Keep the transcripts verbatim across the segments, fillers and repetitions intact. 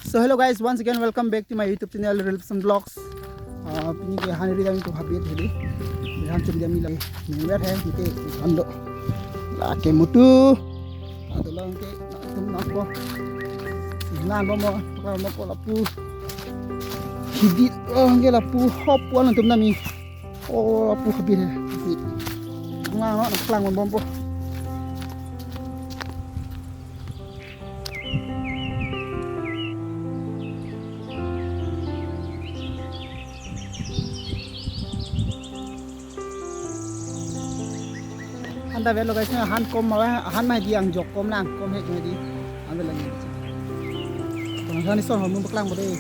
So hello guys, once again welcome back to my YouTube channel Real Person Vlogs. Ah, pini ke han ridam ko habit hedi. Han chum jami lagi. Member hai mite han do. Lake mutu. Ado lang ke tum nangpo. Nang bo mo, nang bo ko lapu. Hidi oh ke lapu hop wan tum nami. Oh, lapu habit hai. Nang nang lang bompo. Anta velo guys, na han kom ma, han ma di angjok kom lang, kom he kom di. Anta lang. Kono sani son ho mun paklang bo de.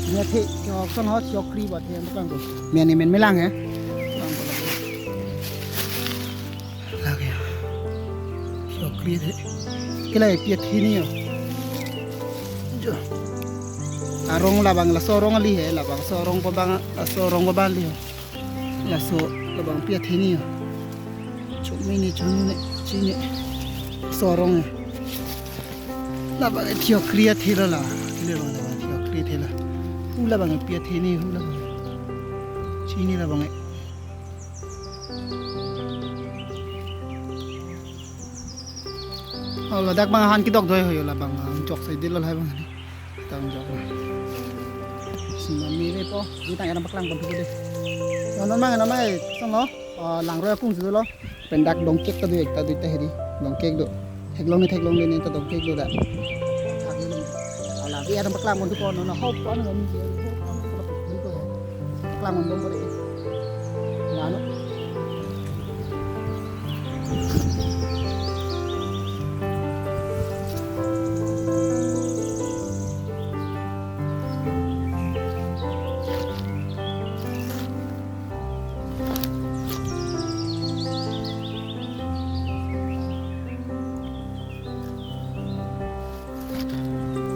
Nia the, yo son ho chokri ba the paklang bo. Mian ni men melang he. Paklang bo lagi. Lagi ya. Chokri the. Kila pi athini yo. Jo. Arong labang laso arong ali he, labangso arong ko bang, laso arong ko bang ali he. Laso labang pi athini yo. Chok mini chok mini chini. Laso arong yo. Labang e chokri athe lo la. Kile bang labang chokri athe lo. Hu labang e pi athini hu labang. Chini labang e. Oh, ladak bang han kedok doi ho yo labang, ah, jok sai dilo hai bang ni. Tang jok na. Sima mi ve po, di tang eram paklang pon thu de. Non non mang non mang, eh, song lo. Ah, langroi akung si lo. Pen dak dongkek ta dui ekta duita hedi. Dongkek do. Theklong ni theklong ni ta dongkek do da. Ala vi eram paklang pon thu ko non hop pon non. Paklang pon pon ko de. Lano.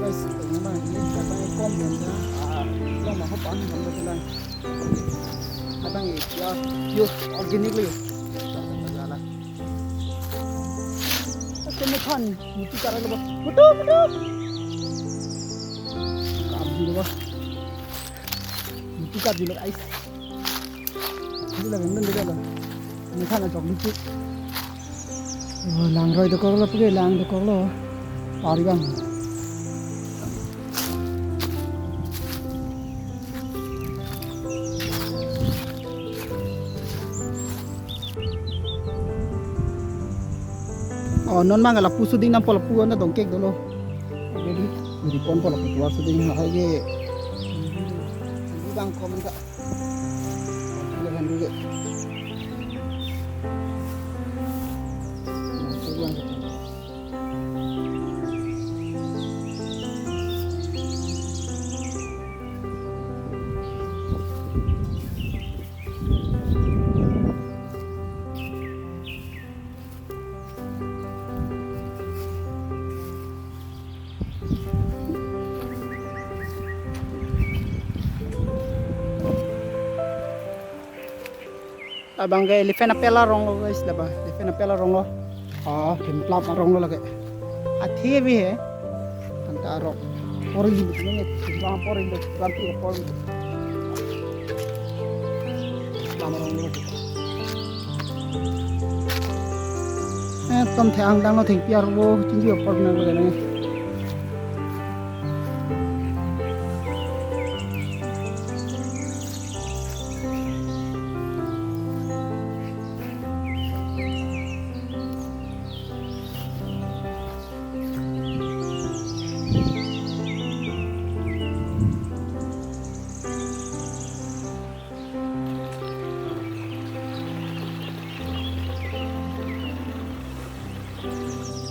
Guys, ito naman, yung tatang ikom yun na, ah, ito mahop ang nang betulan. Tatang i-, ya, yun, organic lo yun. Tatang magala. Ito mo kan, mutu kara lo ba? Mutu, mutu! Kap dilo ba? Mutu kap dilo, guys. Dilo lang, dilo lang. Ini kan ajok lucu. Oh, langroi dokok lo, pake lang dokok lo. Pari bang. Oh, non mang lapu shooting nam po lapu na dongkek dolo. Jadi, jadi pon po lapu keluar shooting hai ke. Bang komen ka. Jangan dulu. Labang ke elephant apel arong lo guys, labang elephant apel arong lo. Oh, themplap arong lo lake. Athe bhi hai. Anta arong. Poril di, ini, ini, poril di, poril di, poril di. Lam arong lo. Eh, tom the angdeng lo thengpi arvo, chingki apor na lo ne.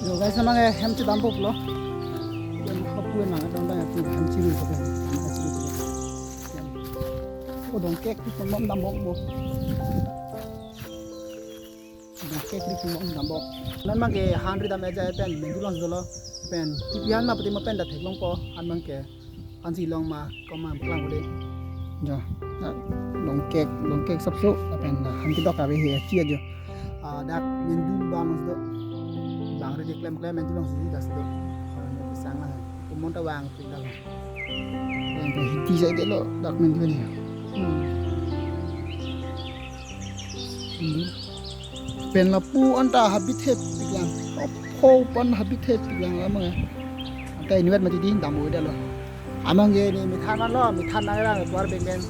Yo guys, namang eh, hem chedam pok lo. Yang kapu yang nang dong dong yang tu hem chiru ko hem chiru ko. Oh, dongkek tu semua dam pok bo. Dongkek tu semua dam pok. Non mang ke han ridam ajai pen minggu long dolo pen. Ipi han ma pati ma pen da theklong ko han mang ke. Hansi long ma, kom ma paklang ko de. Jo, na, dongkek, dongkek sapso, lapen na han kedok ave he, chia jo. Ah, dak minggu bang do. Bang ri klem klem minggu long si das do. Pisang lah. Kumon ta vang si dal. Yang ta hiti saidelo dak men ni. Hmm. Hmm. Pen lapu anta habit hep piklang. Opho pan habit hep piklang amang. Anta inwet mati ding dam oi dalo. Amang ke ne methan vanlo, methan nang lang tovar bengben.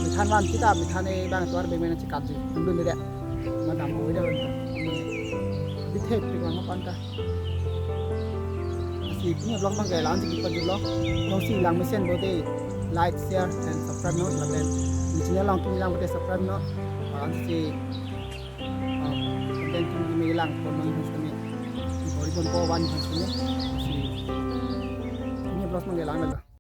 Methan van kita, methan e bang tovar bengben chikatji. Dun dun dede. Ma dam oi dalo. Habit hep piklang apanta. Lasi pini vlog abang ke la-an si kipajutlo. Jongsi lang mesen bote like, share, and subscribe non lapen channel along kimi lang bote subscribe non. Lasi, uh, content kimi lang pon non kami. Bori pon po van kami. Lasi pini vlog abang ke la-an lo.